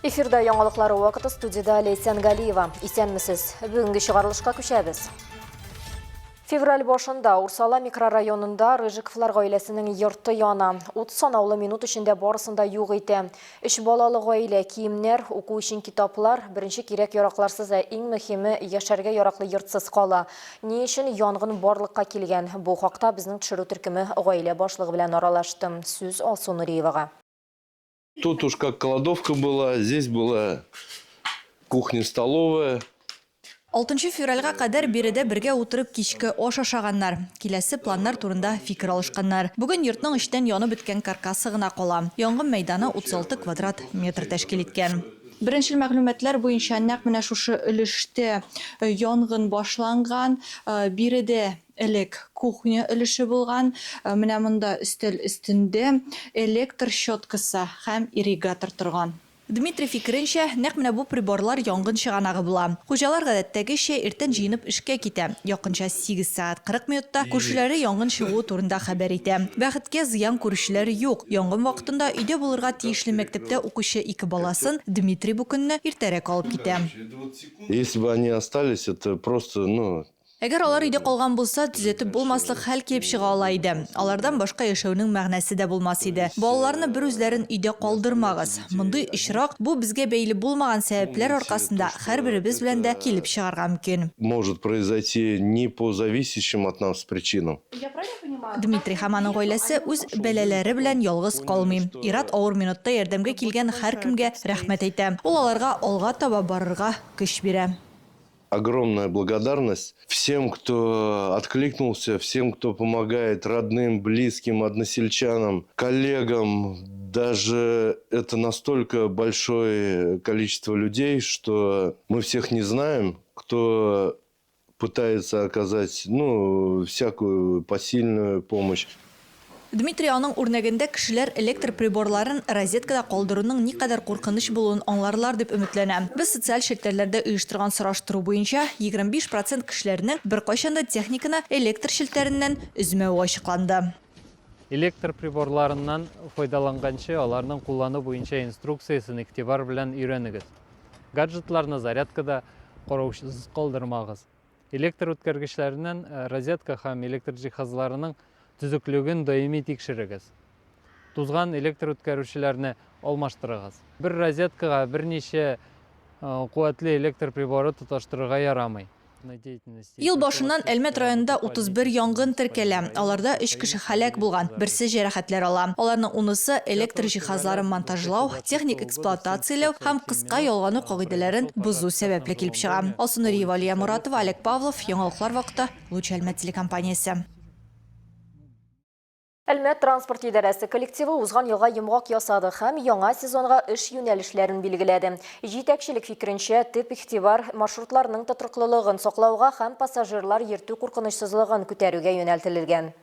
Эфирда яңалыклар вакыты студиядә Ләйсән Галиева. Исәнмесез. Бүгенге чыгарылышка күчәбез. Февраль башында Урсала микрорайонында Рыжиковлар гаиләсенең йорты яна. Ут санаулы минут эчендә барысын да юк итә. Өч балалы гаилә киемнәр, уку өчен китаплар, беренче кирәк-яракларсыз, ә иң мөһиме, яшәргә яраклы йортсыз кала. Ни өчен янгын барлыкка килгән? Бу хакта безнең төшерү төркеме гаилә башлыгы белән аралашты. Сүз Алсу Нуриевага. Тут уж как кладовка была, здесь была кухня-столовая. Алтынчы февральгә кадәр биредә бергә утырып кичке аш ашаганнар, киләсе планнар турында фикер алышканнар. Бүген йортның эчтән янып беткән каркасы гына кала. Янгын мәйданы 36 квадрат метр тәшкил иткән. Беренчел мәгълүматлар буенча, нәкъ менә шушы өлештә янгын башланган. Биредә Элек кухня өлеше булган. Менә монда өстәл өстендә электр щеткасы һәм ирригатор торган. Дмитрий фикеренчә, нәкъ менә бу приборлар янгын чыганагы була. Хуҗалар, гадәттәгечә, иртән җыенып эшкә китә. Якынча 8 сәгать 40 минутта күршеләре янгын чыгуы турында хәбәр итә. Бәхеткә, зыян күрүчеләр юк. Янгын вакытында өйдә булырга тиешле мәктәптә укучы ике баласын Дмитрий бу көнне иртәрәк алып китә. Если бы они остались, это просто, ну, Әгәр алар өйдә калган булса, төзәтеп булмаслык хәл килеп чыга ала иде. Алардан башка яшәүнең мәгънәсе дә булмас иде. Балаларны берүзләрен өйдә калдырмагыз. Мондый очрак, бу безгә бәйле булмаган сәбәпләр аркасында һәрберебез белән дә килеп чыгарга мөмкин. Может произойти не по зависящим от нас причинам. Дмитрий һәм аның гаиләсе үз бәлаләре белән ялгыз калмый. Ир-ат авыр минутта ярдәмгә килгән һәркемгә рәхмәт әйтә. Ул аларга алга таба барырга көч бирә. Огромная благодарность всем, кто откликнулся, всем, кто помогает родным, близким, односельчанам, коллегам. Даже это настолько большое количество людей, что мы всех не знаем, кто пытается оказать, ну, всякую посильную помощь. Дмитрий аның үрнәгендә кешеләр электр приборларын розеткада калдыруның никадәр куркыныч булуын аңларлар дип өметләнә. Без социаль челтәрләрдә оештырган сораштыру буенча, 25 процент кешеләрнең беркайчан да техниканы электр челтәреннән өзмәве ачыкланды. Электр приборларыннан файдаланганчы, аларның куллану буенча инструкциясен игътибар белән өйрәнегез. Гаджетларны зарядкада караучысыз калдырмагыз. Электр үткәргечләреннән розетка һәм электр җиһазларының төзеклеген даими тикшерегез. Тузган электр үткәрүчеләрне алмаштырыгыз. Бер розеткага берничә куәтле электр приборы тоташтырырга ярамый. Ел башыннан Әлмәт районында 31 янгын теркәлә. Аларда өч кеше һәлак булган, берсе җәрәхәтләр ала. Аларның унысы электр җиһазларын монтажлау, техник эксплуатацияләү һәм кыска ялгану кагыйдәләрен бозу сәбәпле килеп чыга. Алсу Нуриева, Алия Моратова, Олег Павлов, Яңалыклар вакыты, Луч Әлмәт телекомпаниясе. Әлмәт транспорт идарәсе коллективы узган елга йомгак ясады һәм яңа сезонга эш юнәлешләрен билгеләде. Җитәкчелек фикеренчә, төп игътибар маршрутларның тотрыклылыгын саклауга һәм пассажирлар йөртү куркынычсызлыгын күтәрүгә юнәлтелелгән.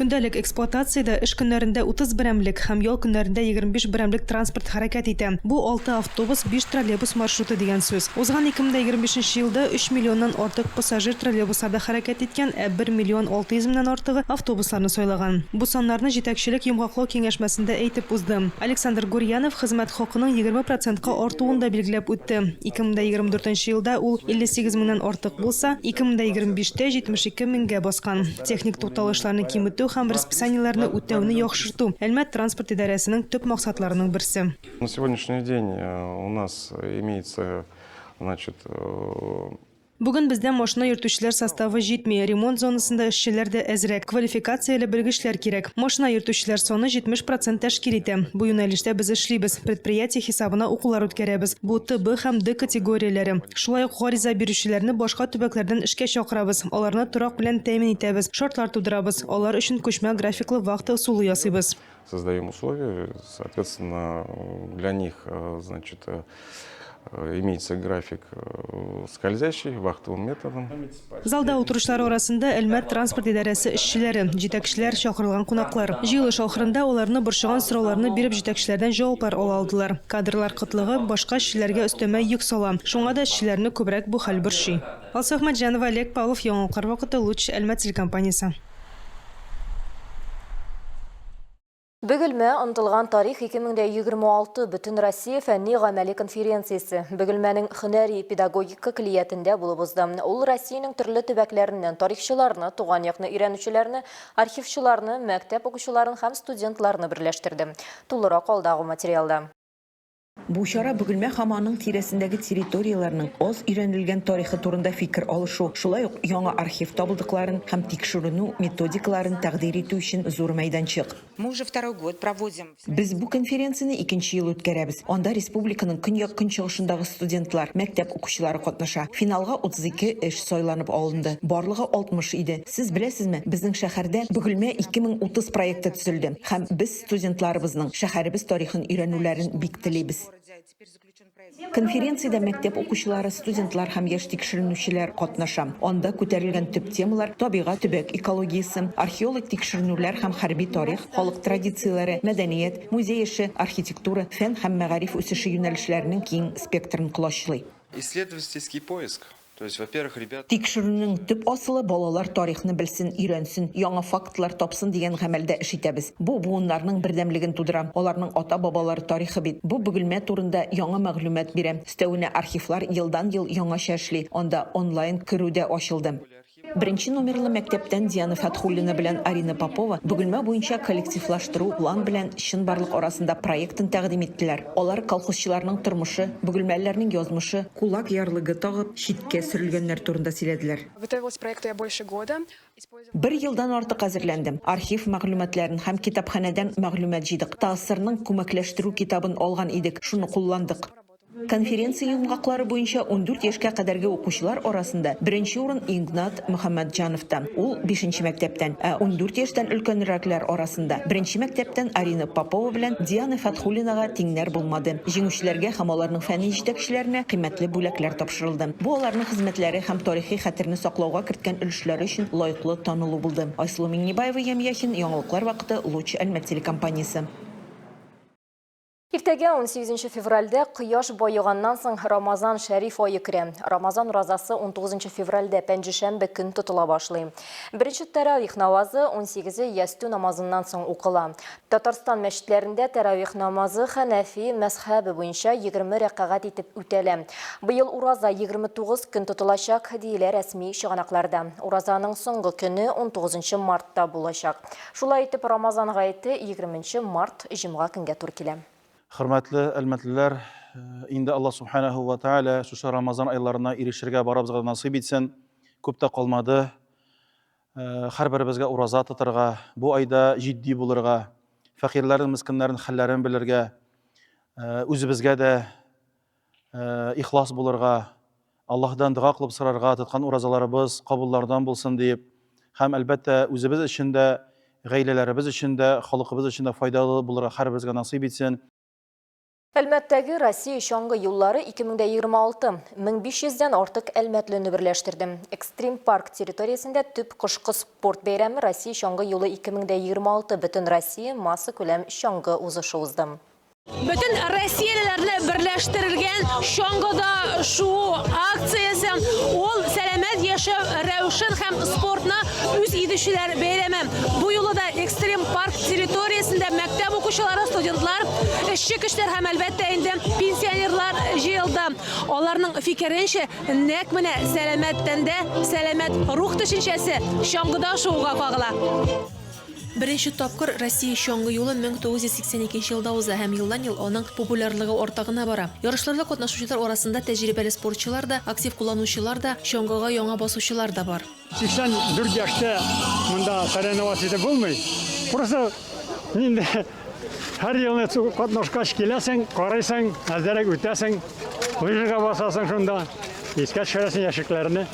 Көндәлек эксплуатациядә эш көннәрендә 30 берәмлек һәм ял көннәрендә 25 берәмлек транспорт хәрәкәт итә. Бу, алты автобус, биш троллейбус маршруты дигән сүз. Узган 2025 нче елда өч миллионнан артык пассажир троллейбусларда хәрәкәт иткән, ә бер миллион 600 меңнән артыгы автобусларны сайлаган. Бу саннарны җитәкчелек йомгаклау киңәшмәсендә әйтеп узды. Александр Гурьянов хезмәт хакының 20 процентка артуын да билгеләп үтте. 2024 нче елда ул 58 меңнән артык булса, 2025 тә 72 меңгә баскан. Техник тукталышларны киметү һәм расписаниеләрне үтәүне яхшырту, Әлмәт транспорт идарәсенең төп максатларының берсе. На сегодняшний день у нас имеется, значит, Бүген бездә машина йөртүчеләр составы җитми, ремонт зонасында эшчеләр дә әзрәк, квалификацияле белгечләр кирәк. Машина йөртүчеләр саны 70 процент тәшкил итә. Бу юнәлештә без эшлибез, предприятие хисабына укулар үткәрәбез. Бу ТБ һәм Д категорияләре. Шулай ук гариза бирүчеләрне башка төбәкләрдән эшкә чакырабыз, аларны торак белән тәэмин итәбез, шартлар тудырабыз, алар өчен күчмә графиклы вахта ысулы ясыйбыз. Создаем условия, соответственно, для них, значит, имеется график скользящий, вахтовым методом. Залда утыручылар арасында Әлмәт транспорт идарәсе эшчеләре, җитәкчеләр, чакырылган кунаклар. Җыелыш ахырында аларны борчыган сорауларны биреп җитәкчеләрдән җаваплар ала алдылар. Кадрлар кытлыгы башка эшчеләргә өстәмә йөк сала, шуңа да эшчеләрне күбрәк бу хәл борчый. Алсу Әхмәтҗанова, Олег Павлов, Яңалыклар вакыты, Луч, Әлмәт телекомпаниясе. Бөгелмә омтылган тарих 2026 Бөтенроссия фәнни-гамәли конференциясе Бөгелмәнең һөнәри педагогика көллиятендә булып узды. Ул Россиянең төрле төбәкләреннән тарихчыларны, туган якны өйрәнүчеләрне, архивчыларны, мәктәп укучыларын һәм студентларны берләштерде. Тулырак алдагы материалда. Бу чара Бөгелмә һәм аның тирәсендәге территорияләрнең аз өйрәнелгән тарихы турында фикер алышу, шулай ук яңа архив табылдыкларын һәм тикшеренү методикаларын тәкъдир итү өчен зур мәйданчык. Мы уже второй год проводим. Без бу конференцияне икенче ел үткәрәбез. Анда республиканың көньяк-көнчыгышындагы студентлар, мәктәп укучылары катнаша. Финалга 32 эш сайланып алынды. Барлыгы 60 иде. Сез беләсезме, безнең шәһәрдә Бөгелмә 2030 проекты төзелде һәм без Студентларыбызның шәһәребез тарихын өйрәнүләрен бик телибез. Конференциядә мәктәп укучылары, студентлар һәм яшь тикшеренүчеләр катнаша. Анда күтәрелгән төп темалар, табигать, төбәк экологиясе, археологик тикшеренүләр һәм хәрби тарих, халык традицияләре, мәдәният, музей эше, архитектура, фән һәм мәгариф үсеше юнәлешләренең киң спектрын колачлый. Исследовательский поиск. То есть, во-первых, ребята... Тикшерүнең төп асылы, балалар тарихны белсен, өйрәнсен, яңа фактлар тапсын дигән гамәлдә эш итәбез. Бу буыннарның бердәмлеген тудыра. Аларның ата-бабалары тарихы бит. Бу Бөгелмә турында яңа мәгълүмат бирә. Өстәвенә архивлар елдан-ел яңача эшли, анда онлайн керү дә ачылды. Беренче номерлы мәктәптән Диана Фәтхуллина белән Арина Попова Бөгелмә буенча коллективлаштыру план белән чынбарлык арасында проектын тәкъдим иттеләр. Алар колхозчыларның тормышы, бөгелмәлеләрнең язмышы, кулак ярлыгы тагып, читкә сөрелгәннәр турында сөйләделәр. Готовилась к проекту я больше года. Бер елдан артык әзерләндем. Архив мәгълүматларын һәм китапханәдән мәгълүмат җыйдык. ТАССРның күмәкләштерү китабын алган идек, шуны кулландык. Конференция йомгаклары буенча 14 яшькә кадәрге укучылар арасында беренче урын Игнат Мөхәммәтҗановта, ул бишенче мәктәптән, ә 14 яшьтән өлкәнрәкләр арасында беренче мәктәптән Арина Попова белән Диана Фәтхуллинага тиңнәр булмады. Җиңүчеләргә һәм аларның фәнни җитәкчеләренә кыйммәтле бүләкләр тапшырылды. Бу аларның хезмәтләре һәм тарихи хәтерне саклауга керткән өлешләре өчен лаеклы танылу булды. Айсылу Миңнебаева, Ямь Яхин, Яңалыклар вакыты, Луч, Әлмәт телекомпаниясе. Иртәгә 18 февральдә кояш баеганнан соң Рамазан шәриф ае керә. Рамазан уразасы 19 февральдә пәнҗешәмбе көн тотыла башлый. Беренче тәравих намазы 18-е ястү намазыннан соң укыла. Татарстан мәчетләрендә тәравих намазы хәнәфи мәзһәбе буенча 20 рәкәгать итеп үтәлә. Быел ураза 29 көн тотылачак, диелә рәсми чыганакларда. Уразаның соңгы көне 19 мартта булачак. Шулай итеп, Рамазан гаете 20 март җомга көнгә туры килә. Хөрмәтле әлмәтлеләр, инде Аллаһ Субханаһу ва Тааля шушы Рамазан айларына ирешергә барыбызга да насыйп итсен. Күп тә калмады. Һәрберебезгә ураза тотарга, бу айда җитди булырга, фәкыйрьләрнең, мескеннәрнең хәлләрен белергә, үзебезгә дә ихлас булырга, Аллаһдан дога кылып сорарга, тоткан уразаларыбыз кабуллардан булсын диеп, һәм, әлбәттә, үзебез өчен дә, гаиләләребез өчен дә, халыкыбыз өчен дә файдалы булырга һәрберебезгә насыйп итсен. Әлмәттәге Россия чаңгы юллары 2026 1500 дән артык әлмәтлене берләштерде. Экстрим парк территориясендә төп кышкы спорт бәйрәме Россия чаңгы юлы 2026 Бөтенроссия массакүләм чаңгы узышы узды. Бөтен россиялеләрне берләштерелгән чаңгыда шуу акциясе ул сәламәт яшәү рәвешен һәм спортны үз итүчеләр бәйрәме. Бу юлы да экстрим парк территориясендә мәктәп укучылары, студентлар, эшче көчләр һәм әлбәттә инде пенсионерлар җыелды. Аларның фикеренчә, нәкъ менә сәламәт тәндә сәламәт рух төшенчәсе чаңгыда шууга кагыла. Беренче тапкыр Россия чаңгы юлы 1982 елда уза һәм елдан-ел аның популярлыгы арта гына бара. Ярышларда катнашучылар арасында тәҗрибәле спортчылар да, актив кулланучылар да, чаңгыга яңа басучылар да бар. 84 яшьтә монда соревноваться итеп булмый. Просто инде һәр елны катнашкач киләсең, карыйсың, әзерәк үтәсең, лыжига басасың шунда, искә төшерәсең яшьлекләрне.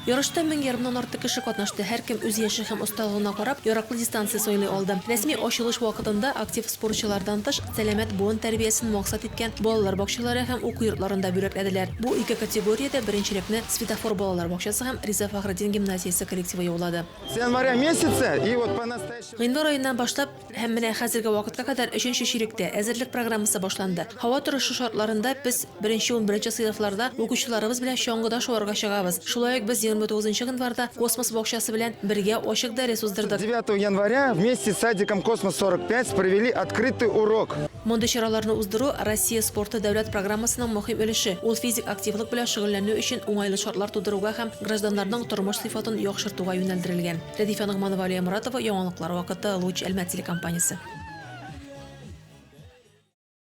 Ярышта мең ярымнан артык кеше катнашты. Һәркем үз яше һәм осталыгына карап, яраклы дистанция сайлый алды. Рәсми ачылыш вакытында актив спортчылардан тыш, сәламәт буын тәрбиясен максат иткән балалар бакчалары һәм уку йортларын да бүләкләделәр. Бу ике категориядә беренчелекне Светофор балалар бакчасы һәм Риза Фәхретдин гимназиясе коллективы яулады. С января месяца и вот по настоящему. Гыйнвар аеннан башлап һәм менә хәзерге вакытка кадәр өченче чиректә әзерлек программасы башланды. Һава торышы шартларында без беренче унберенче сыйныфларда укучыларыбыз белән чаңгыда шуарга чыгабыз. Шулай ук без. 29 гыйнварда Космос бакчасы белән бергә ачык дәрес уздырдык. 9 января вместе с садиком Космос-45 провели открытый урок. Мондый чараларны уздыру Россия спорты дәүләт программасының мөһим өлеше, ул физик активлык белән шөгыльләнү өчен уңайлы шартлар тудыруга һәм гражданнарның тормыш сыйфатын яхшыртуга юнәлдерелгән. Рәдифә Ногманова, Алия Моратова, Яңалыклар вакыты, Луч, Әлмәт телекомпаниясе.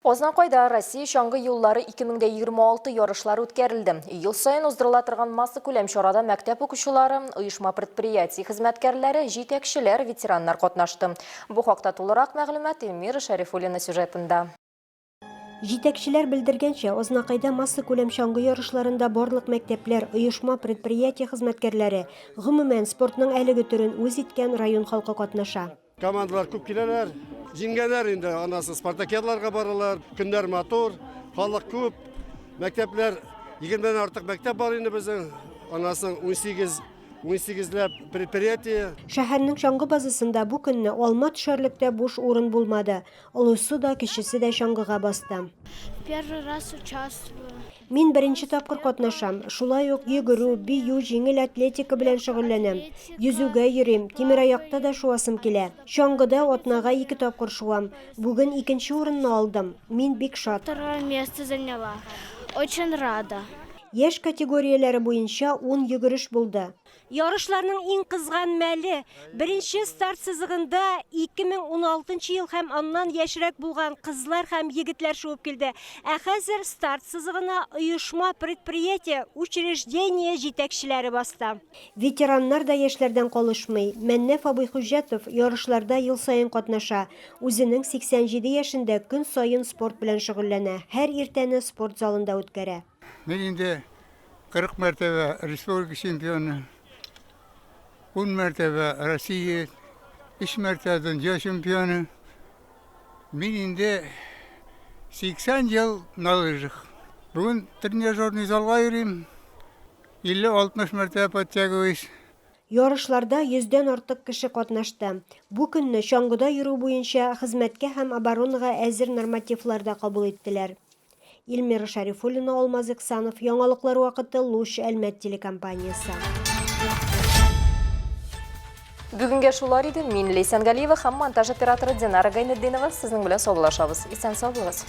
Азнакайда Россия чаңгы юллары 2026 ярышлары үткәрелде. Ел саен уздырыла торган массакүләм чарада мәктәп укучылары, оешма-предприятие хезмәткәрләре, җитәкчеләр, ветераннар катнашты. Бу хакта тулырак мәгълүмат Эльмира Шәрифуллина сюжетында. Җитәкчеләр белдергәнчә, Азнакайда массакүләм чаңгы ярышларында барлык мәктәпләр, оешма-предприятие хезмәткәрләре, гомумән, спортның әлеге төрен үз иткән район халкы катнаша. Командалар күп киләләр, җиңгәннәр инде, аннан соң спартакиадаларга баралар. Көннәр матур, халык күп. Мәктәпләр, 20-дән артык мәктәп бар инде безнең. Аннан соң 18 18ләп предприятие. Шәһәрнең чаңгы базасында бу көнне алма төшәрлек тә буш урын булмады. Олысы да, кечесе дә чаңгыга басты. Первый раз участвую. Мин беренче тапкыр катнашам. Шулай ук йөгерү, бию, җиңел атлетика белән шөгыльләнәм. Йөзүгә йөрим, тимераякта да шуасым килә. Чаңгыда атнага ике тапкыр шуам. Бүген икенче урынны алдым. Мин бик шат. Второе место заняла. Очень рада. Яшь категорияләре буенча ун йөгереш булды. Ярышларның иң кызган мәле, беренче старт сызыгында 2016 ел һәм аннан яшьрәк булган кызлар һәм егетләр шуып килде. Ә хәзер старт сызыгына оешма, предприятие, учреждение җитәкчеләре басты. Ветераннар да яшьләрдән калышмый. Мәннәф абый Хөҗҗәтов ярышларда ел саен катнаша. Үзенең 87 яшендә көн саен спорт белән шөгыльләнә, һәр иртәне спорт залында үткәрә. Мин инде 40 мәртәбә республика чемпионы, 10 мәртәбә Россия, 3 мәртәбә дөнья чемпионы. Мин инде 80 ел на лыжах. Бүген тренажерный залга йөрим. 50-60 мәртәбә подтягиваюсь. Ярышларда йөздән артык кеше катнашты. Бу көнне чаңгыда йөрү буенча хезмәткә һәм оборонага әзер нормативлар да кабул иттеләр. Эльмира Шәрифуллина, Алмаз Иксанов, Яңалыклар вакыты, Луч, Әлмәт телекомпаниясе. Бүгенгә шулар иде. Мин Ләйсән Галиева һәм монтаж операторы Динара Гайнетдинова сезнең белән саубуллашабыз. Исән сау булыгыз.